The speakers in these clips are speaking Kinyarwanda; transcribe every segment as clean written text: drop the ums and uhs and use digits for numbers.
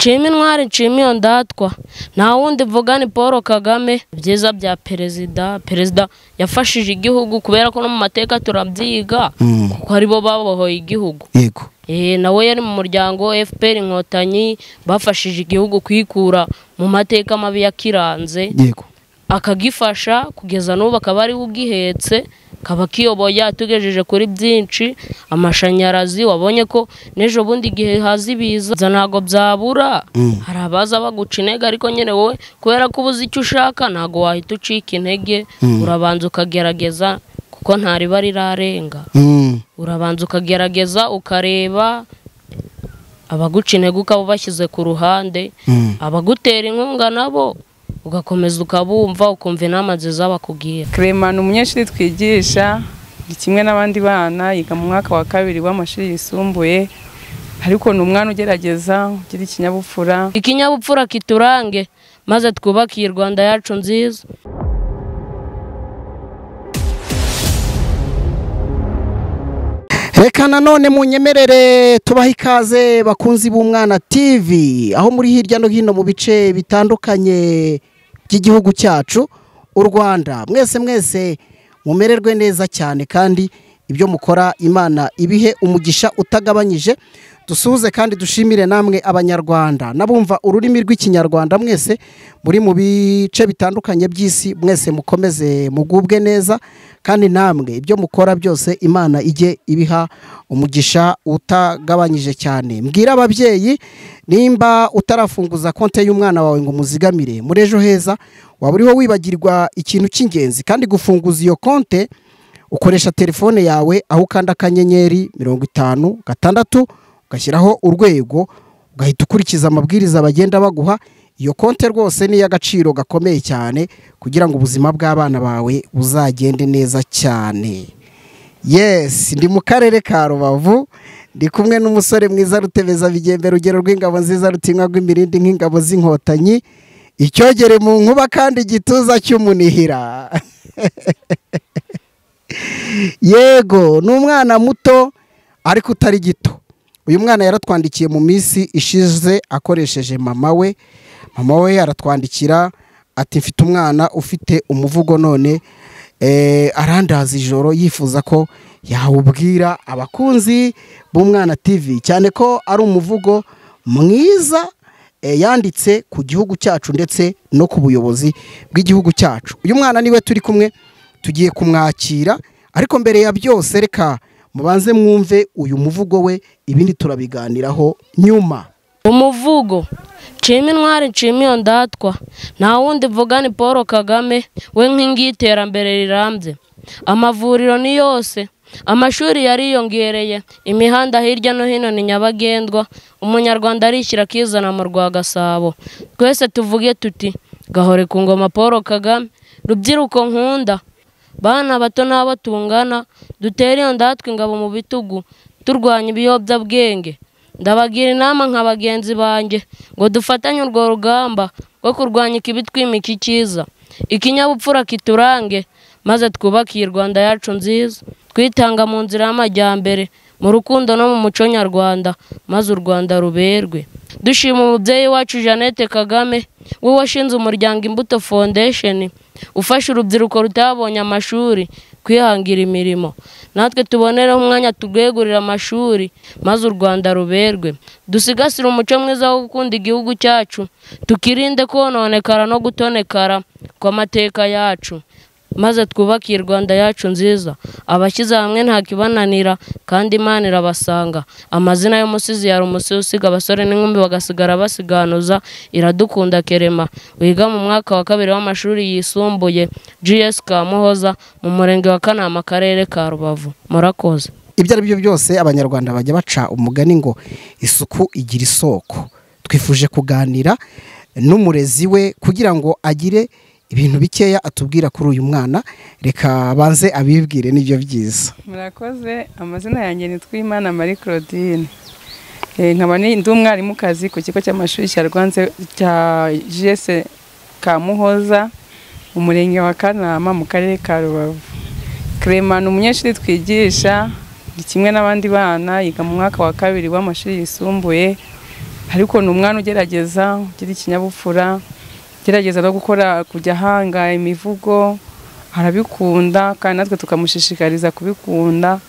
Nshima intwari, nshima iyo ndatwa, nta wundi mvuga ni Paul Kagame. Ibyiza bya perezida, perezida yafashije igihugu kubera ko no mu mateka turabyiga kuko aribo babohoye igihugu. Yego. Nawe yari mu muryango FPR Inkotanyi, bafashije igihugu kwikura mu mateka mabi yakiranze. Yego. Akagifasha kugeza n'ubu akaba ari ugihetse, kaba kiyoboye atugejeje kuri byinshi. Amashanyarazi wabonye ko n'ejo bundi igihe haza ibiza ntago byabura, hari abaza baguca intege, ariko nyine wowe kubera ko ubuze icyo ushaka ntago wahita ucika intege, urabanza ukagerageza kuko nta riba rirarenga. Urabanza ukagerageza ukareba abaguca intege ukaba ubashyize ku ruhande, abagutera inkunga nabo ugakomeza ukabumva, ukumva inama nziza bakubwira. Clement ni umunyeshuri twigisha, ni kimwe n'abandi bana, yiga mu mwaka wa kabiri w'amashuri yisumbuye, ariko ni umwana ugerageza, ugira ikinyabupfura. Ikinyabupfura kiturange maze twubake iyi Rwanda yacu nziza. Reka nanone munyemerere tubahe ikaze bakunzi b'Umwana TV, aho muri hirya no hino mu bice bitandukanye by'igihugu cyacu u Rwanda. Mwese mwese mumererwe neza cyane, kandi ibyo mukora Imana ibihe umugisha utagabanyije. Dusuhuze kandi dushimire namwe Abanyarwanda nabumva ururimi rw'Ikinyarwanda, mwese muri mu bice bitandukanye by'isi, mwese mukomeze mugubwe neza, kandi namwe ibyo mukora byose Imana ijye ibiha umugisha utagabanyije cyane. Mbwira ababyeyi, nimba utarafunguza konte y'umwana wawe ngo muzigamire muri Ejo Heza, waba uriho wibagirwa ikintu cy'ingenzi. Kandi gufunguza iyo konte ukoresha telefone yawe, aho ukanda akanyenyeri 56 ugashyiraho urwego, ugahita ukurikiza amabwiriza bagenda baguha. Iyo konte rwose ni iy'agaciro gakomeye cyane kugira ngo ubuzima bw'abana bawe buzagende neza cyane. Yes, ndi mu karere ka Rubavu, ndi kumwe n'umusore mwiza Rutebeza Bigembe, rugero rw'ingabo nziza, rutinywa rw'imirindi nk'ingabo z'inkotanyi, icyogere mu nkuba kandi igituza cy'umunihira. Yego, ni umwana muto ariko utari gito. Uyu mwana yaratwandikiye mu minsi ishize akoresheje mama we. Mama we aratwandikira ati mfite umwana ufite umuvugo none arandaza ijoro yifuza ko yawubwira abakunzi b'Umwana TV, cyane ko ari umuvugo mwiza yanditse ku gihugu cyacu ndetse no ku buyobozi bw'igihugu cyacu. Uyu mwana niwe turi kumwe, tugiye kumwakira, ariko mbere ya byose reka mubanze mwumve uyu muvugo we, ibindi turabiganiraho nyuma. Umuvugo: nshima intwari, nshima iyo ndatwa, nta wundi mvuga ni Paul Kagame, we nkingi y'iterambere rirambye. Amavuriro ni yose, amashuri yariyongereye, imihanda hirya no hino ni nyabagendwa, umunyarwanda arishyira akizana mu rwa Gasabo. Twese tuvuge tuti gahore ku ngoma Paul Kagame. Rubyiruko nkunda, bana bato n'abo tungana, dutere iyo ndatwa ingabo mu bitugu, turwanya ibiyobyabwenge. Ndabagira inama nka bagenzi banjye ngo dufatanye urwo rugamba rwo kurwanya ikibi twimika icyiza. Ikinyabupfura kiturange maze twubake iyi Rwanda yacu nziza, twitanga mu nzira y'amajyambere, mu rukundo no mu muco nyarwanda, maze u Rwanda ruberwe. Dushima umubyeyi wacu Jeannette Kagame, we washinze umuryango Imbuto Foundation, ufasha urubyiruko rutabonye amashuri kwihangira imirimo. Natwe tubonereho umwanya tugwegurira amashuri maze u Rwanda ruberwe. Dusigasire umuco mwiza wo gukunda igihugu cyacu, tukirinde kononekara no gutonekara kw'amateka yacu, maze twubake iyi Rwanda yacu nziza. Abashyize hamwe nta kibananira, kandi Imana irabasanga. Amazina y'umusizi yari umusizi usiga abasore n'inkumi bagasigara basiganuza. Iradukunda Kerema, wiga mu mwaka wa kabiri w'amashuri yisumbuye GS Kamuhoza, mu murenge wa Kanama, akarere ka Rubavu. Murakoze. Ibyo ari byo byose Abanyarwanda bajya baca umugani ngo isuku igira isoko. Twifuje kuganira n'umurezi we kugira ngo agire ibintu bikeya atubwira kuri uyu mwana. Reka banze abibwire nibyo byiza. Murakoze. Amazina yanjye ni Twimana Marie Claudine, nkaba ndi umwarimukazi ku kigo cy'amashuri cya Rwanze cya GS Kamuhoza, mu murenge wa Kanama, mu karere ka Rubavu. Clement ni umunyeshuri twigisha, ni kimwe n'abandi bana, yiga mu mwaka wa kabiri w'amashuri yisumbuye, Ariko ni umwana ugerageza, ugira ikinyabupfura, ugerageza no gukora, kujya ahanga imivugo, arabikunda kandi natwe tukamushishikariza kubikunda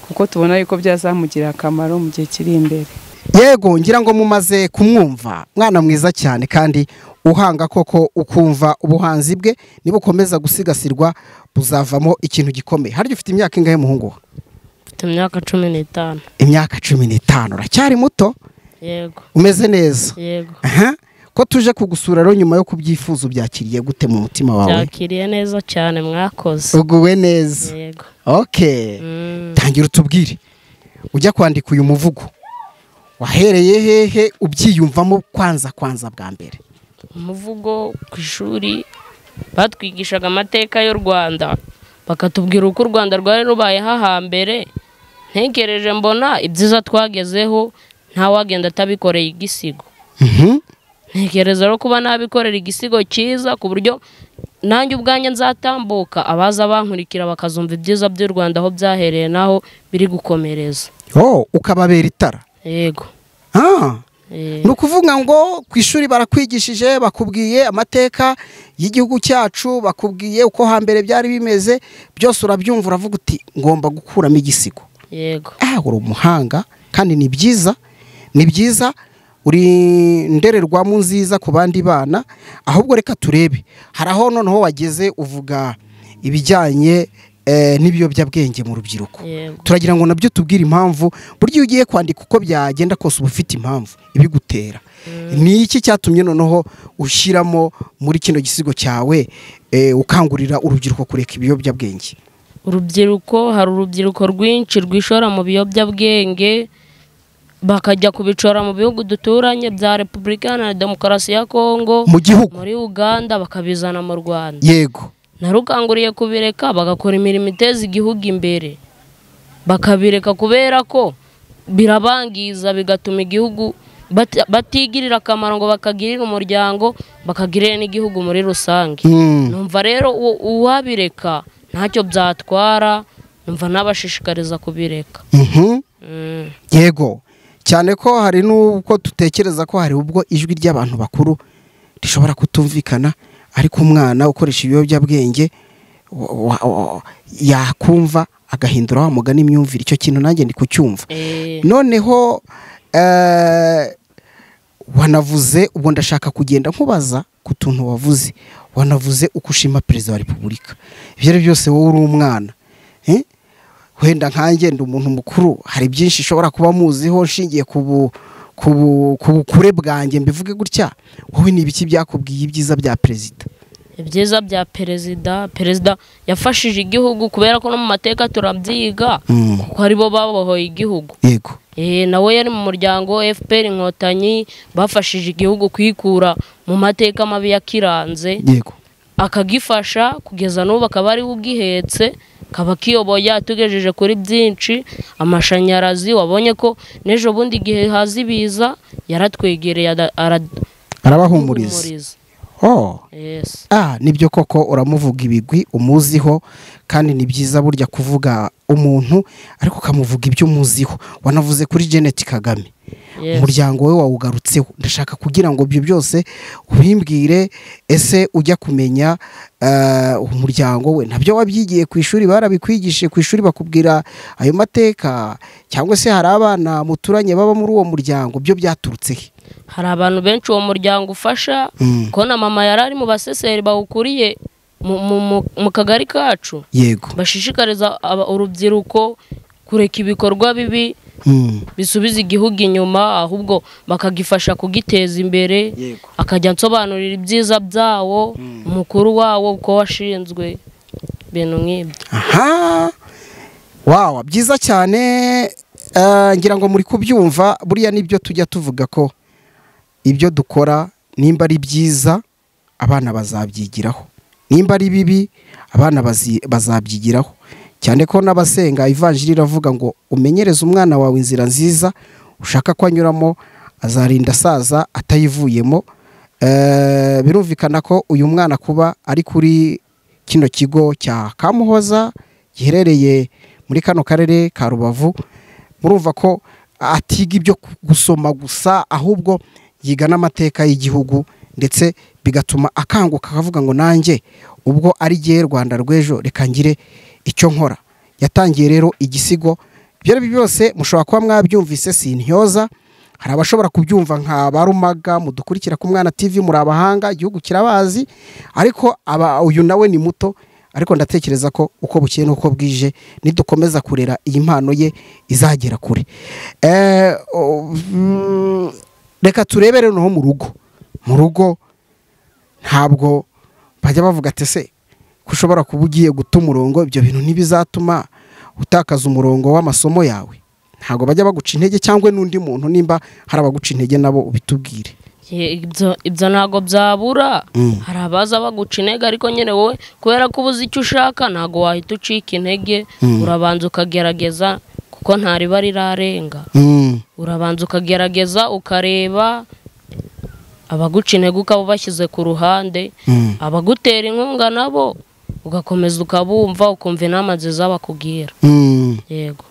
kuko tubona yuko byazamugirira akamaro mu gihe kiri imbere. Yego, ngira ngo mumaze kumwumva, mwana mwiza cyane kandi uhanga koko, ukumva ubuhanzi bwe nibukomeza gusigasirwa buzavamo ikintu gikomeye. Harya ufite imyaka ingahe muhungu? Mfite imyaka 15. Imyaka 15, uracyari muto? Yego. Umeze neza? Yego. Aha. Ko tuje kugusura rero nyuma yo kubyifuza, byakiriye gute mu mutima wawe? Byakiriye neza cyane, mwakoze. Uguwe neza. Yego. Okay. Tangira utubwire, ujya kwandika uyu muvugo wahereye hehe, ubyiyumvamo kwanza bwa mbere? Umuvugo ku ishuri batwigishaga amateka y'u Rwanda, bakatubwira uko u Rwanda rwari rubayeho hambere. Ntekereje mbona ibyiza twagezeho ntawagenda atabikoreye igisigo. Ntekereza rero kuba nabikorera igisigo cyiza ku buryo nanjye ubwanjye nzatambuka, abaza bankurikira bakazumva ibyiza by'u Rwanda aho byahereye naho biri gukomereza. Oh, ukababera itara. Yego. Ni ukuvuga ngo ku ishuri barakwigishije, bakubwiye amateka y'igihugu cyacu, bakubwiye uko hambere byari bimeze, byose urabyumva uravuga uti ngomba gukuramo igisigo. Yego. Uri umuhanga kandi ni byiza, ni byiza, uri ndererwamo nziza ku bandi bana. Ahubwo reka turebe, hari aho noneho wageze uvuga ibijyanye n'ibiyobyabwenge mu rubyiruko. Turagira ngo nabyo tubwire impamvu. Burya iyo ugiye kwandika uko byagenda kose uba ufite impamvu ibigutera. Ni iki cyatumye noneho ushyiramo muri kino gisigo cyawe, ukangurira urubyiruko kureka ibiyobyabwenge? Urubyiruko, hari urubyiruko rwinshi rwishora mu biyobyabwenge, bakajya kubicora mu bihugu duturanye bya Repubulika Iharanira Demokarasi ya Kongo, mu gihugu, muri Uganda, bakabizana mu Rwanda. Yego. Narukanguriye kubireka, bagakora imirimo iteza igihugu imbere, bakabireka kubera ko birabangiza, bigatuma igihugu batigirira akamaro ngo bakagirira umuryango, bakagirira n'igihugu muri rusange. Numva rero uwabireka ntacyo byatwara, numva nabashishikariza kubireka. Yego, cyane ko hari n'ubwo dutekereza ko hari ubwo ijwi ry'abantu bakuru rishobora kutumvikana, ariko umwana ukoresha ibiyobyabwenge yakumva agahindura wa mugani imyumvire. Icyo kintu nanjye ndi kucyumva. Noneho wanavuze, ubwo ndashaka kugenda nkubaza ku tuntu wavuze. Wanavuze uko ushima Perezida wa Repubulika. Ibyo ari byose wowe uri umwana, wenda nkanjye ndi umuntu mukuru, hari byinshi ushobora kuba muziho nshingiye ku bukure bwanjye, mbivuge gutya. Wowe ni ibiki byakubwiye ibyiza bya Perezida? Ibyiza bya Perezida, Perezida yafashije igihugu kubera ko no mu mateka turabyiga kuko aribo babohoye igihugu. Yego. Nawe yari mu muryango FPR Inkotanyi, bafashije igihugu kwikura mu mateka mabi yakiranze. Yego. Akagifasha kugeza n'ubu akaba ari ugihetse, kaba kiyoboye atugejeje kuri byinshi. Amashanyarazi wabonye ko n'ejo bundi igihe haza ibiza yaratwegereye, arabahumuriza. Oh. Yes. Nibyo koko uramuvuga ibigwi umuziho, kandi ni byiza burya kuvuga umuntu ariko ukamuvuga ibyo umuziho. Wanavuze kuri Janet Kagame. Umuryango we wawugarutseho. Ndashaka kugira ngo ibyo byose ubimbwire. Ese ujya kumenya umuryango we nabyo wabyigiye ku ishuri, barabikwigishije ku ishuri bakubwira ayo mateka, cyangwa se hari abana muturanye baba muri uwo muryango, byo byaturutse he? Hari abantu benshi uwo muryango ufasha, ko na mama yarari mu baseseri bawukuriye mu kagari kacu. Yego. Bashishikariza urubyiruko kureka ibikorwa bibi bisubiza igihugu inyuma, ahubwo bakagifasha kugiteza imbere. Akajya nsobanurira ibyiza byawo, umukuru wawo uko washinzwe, ibintu nk'ibyo. Aha. Wow, byiza cyane. Ngira ngo muri kubyumva, buriya nibyo tujya tuvuga ko ibyo dukora nimba ari byiza abana bazabyigiraho, nimba ari bibi abana bazabyigiraho. Cyane ko n'abasenga ivanjiri iravuga ngo umenyereze umwana wawe inzira nziza ushaka ko anyuramo, azarinda asaza atayivuyemo. Birumvikana ko uyu mwana kuba ari kuri kino kigo cya Kamuhoza giherereye muri kano karere ka Rubavu, murumva ko atiga ibyo gusoma gusa, ahubwo yiga n'amateka y'igihugu, ndetse bigatuma akanguka akavuga ngo nanjye ubwo ari gihe Rwanda rw'ejo reka ngire icyo nkora. Yatangiye rero igisigo. Ibyo ari byose mushobora kuba mwabyumvise, sintyoza. Hari abashobora kubyumva nka barumaga mudukurikira ku Mwana TV, muri abahanga, igihugu kirabazi, ariko uyu nawe ni muto, ariko ndatekereza ko uko bukeye n'uko bwije nidukomeza kurera iyi mpano ye izagera kure. Reka turebere noneho mu rugo. Mu rugo ntabwo bajya bavuga ati se ko ushobora kuba ugiye guta umurongo, ibyo bintu ntibizatuma utakaza umurongo w'amasomo yawe? Ntabwo bajya baguca intege, cyangwa n'undi muntu nimba hari abaguca intege nabo ubitubwire. Ibyo ntabwo byabura, hari abaza baguca intege, ariko nyine wowe kubera ko ubuze icyo ushaka ntabwo wahita ucika intege, urabanza ukagerageza kuko ntariba rirarenga. Urabanza ukagerageza ukareba abaguca intege ukaba ubashyize ku ruhande, abagutera inkunga nabo ugakomeza ukabumva, ukumva inama nziza bakubwira. Yego.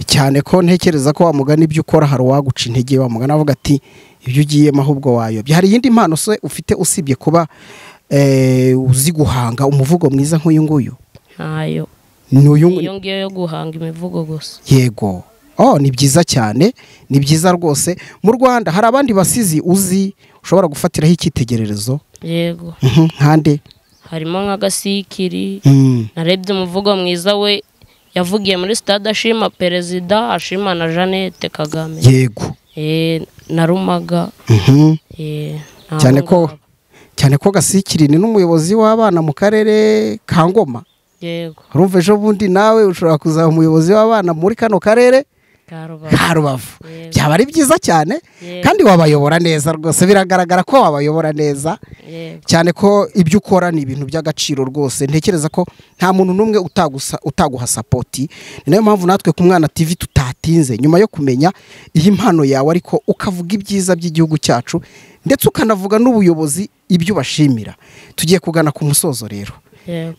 Cyane ko ntekereza ko wamugana ibyo ukora hari uwaguca intege, wamugana avuga ati ibyo ugiyemo ahubwo wayobye. Hari iyindi mpano se ufite usibye kuba uzi guhanga umuvugo mwiza nk'uyu nguyu? Ntayo. Iyo ngiyo yo guhanga imivugo gusa. Yego. Oh, ni byiza cyane, ni byiza rwose. Mu Rwanda hari abandi basizi uzi ushobora gufatiraho icyitegererezo? Yego. Nkande? Harimo nka Gasikiri. Narebye umuvugo mwiza we yavugiye muri stade ashima perezida, ashima na Jeannette Kagame. Yego. Na Rumaga. Cyane ko Gasikiri ni n'umuyobozi w'abana mu karere ka Ngoma. Yego. Urumva ejo bundi nawe ushobora kuzaba umuyobozi w'abana muri kano karere ka Rubavu. Byaba ari byiza cyane, kandi wabayobora neza rwose, biragaragara ko wabayobora neza. Cyane ko ibyo ukora ni ibintu by'agaciro rwose. Ntekereza ko nta muntu n'umwe utaguha support. Ni nayo mpamvu natwe ku Mwana TV tutatinze nyuma yo kumenya iyi mpano yawe, ariko ukavuga ibyiza by'igihugu cyacu, ndetse ukanavuga n'ubuyobozi ibyo bashimira. Tugiye kugana ku musozo rero.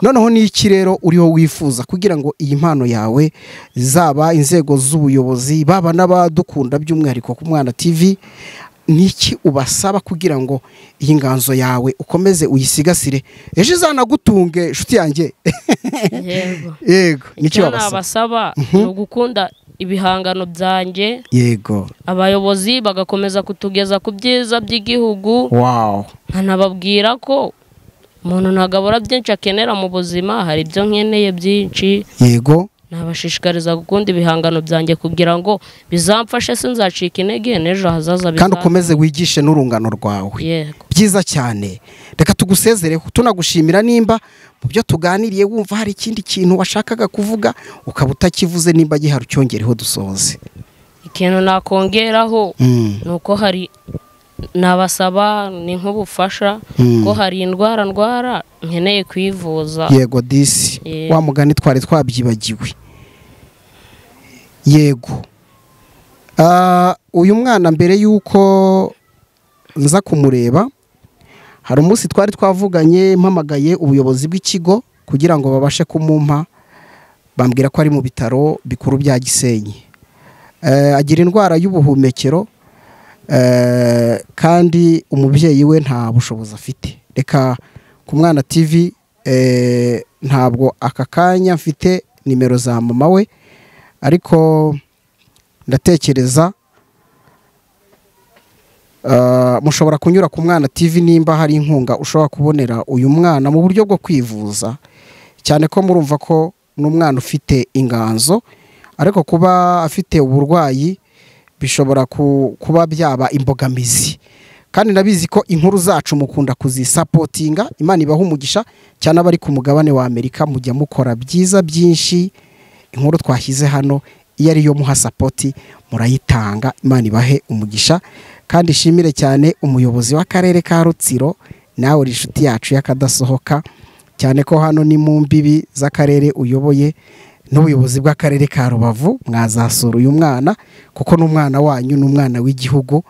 Noneho ni iki rero uriho wifuza kugira ngo iyi mpano yawe zaba inzego z'ubuyobozi, baba n'abadukunda by'umwihariko ku Mwana TV, niki ubasaba kugira ngo iyi nganzo yawe ukomeze uyisigasire, ejo izanagutunge inshuti yanjye? Yego. Yego, niki wabasaba? Ni ugukunda ibihangano byanjye. Yego. Abayobozi bagakomeza kutugeza ku byiza by'igihugu. Wow. Nkanababwira ko umuntu ntagabura byinshi akenera mu buzima, hari ibyo nkeneye byinshi. Yego. Nabashishikariza gukunda ibihangano byanjye kugira ngo bizamfashe sinzacika intege n'ejo hazaza. Kandi ukomeze wigishe n'urungano rwawe. Yego. Byiza cyane. Reka tugusezereho tunagushimira, nimba mu byo tuganiriye wumva hari ikindi kintu washakaga kuvuga ukaba utakivuze, nimba gihari ucyongereho dusoze. Ikintu nakongeraho nuko hari nabasaba ni nk'ubufasha ko hari indwara nkeneye kwivuza. Yego disi, wa mugani twari twabyibagiwe. Yego. Uyu mwana mbere yuko nza kumureba, hari umunsi twari twavuganye mpamagaye ubuyobozi bw'ikigo kugira ngo babashe kumumpa, bambwira ko ari mu bitaro bikuru bya Gisenyi. Agira indwara y'ubuhumekero, kandi umubyeyi we nta bushobozi afite. Reka ku Mwana TV ntabwo aka kanya mfite nimero za mama we, ariko ndatekereza mushobora kunyura ku Mwana TV nimba hari inkunga ushobora kubonera uyu mwana mu buryo bwo kwivuza, cyane ko murumva ko n'umwana ufite inganzo, ariko kuba afite uburwayi bishobora kuba byaba imbogamizi. Kandi ndabizi ko inkuru zacu mukunda kuzisapotinga, Imana ibaha umugisha cyane abari ku mugabane wa Amerika, mujya mukora byiza byinshi. Inkuru twashyize hano iyo ariyo muha sapoti murayitanga, Imana ibahe umugisha. Kandi ishimire cyane umuyobozi w'akarere ka Rutsiro, nawe uri inshuti yacu y'akadasohoka, cyane ko hano ni mu mbibi z'akarere uyoboye n'ubuyobozi bw'akarere ka Rubavu. Mwazasura uyu mwana kuko n'umwana wanyu n'umwana w'igihugu.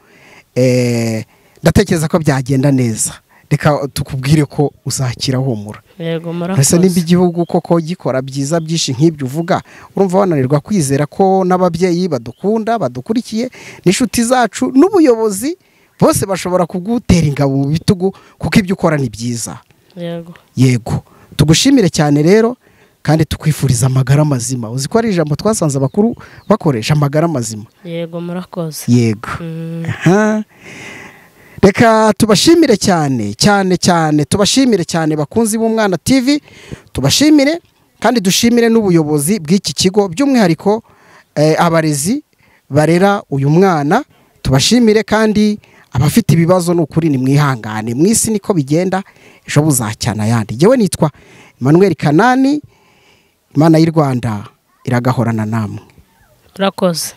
Ndatekereza ko byagenda neza. Reka tukubwire ko uzakira humura. Yego, Ese murakoze. nimba igihugu koko gikora byiza byinshi nk'ibyo uvuga, urumva wananirwa kwizera ko n'ababyeyi badukunda, badukurikiye, n'inshuti zacu n'ubuyobozi bose bashobora kugutera ingabo mu bitugu, kuko ibyo ukora ni byiza. Yego. Yego, tugushimire cyane rero, kandi tukwifuriza amagara mazima. Uzi ko ari ijambo twasanze abakuru bakoresha, amagara mazima. Yego, murakoze. Yego. Aha. Reka tubashimire cyane cyane cyane, tubashimire cyane bakunzi b'Umwana TV, tubashimire kandi dushimire n'ubuyobozi bw'iki kigo, by'umwihariko abarezi barera uyu mwana. Tubashimire kandi abafite ibibazo, ni ukuri ni mwihangane, mu isi niko bigenda, ejo buzacyana ayandi. Njyewe nitwa Emmanuel Kanani, Imana y'u Rwanda iragahorana namwe. Murakoze.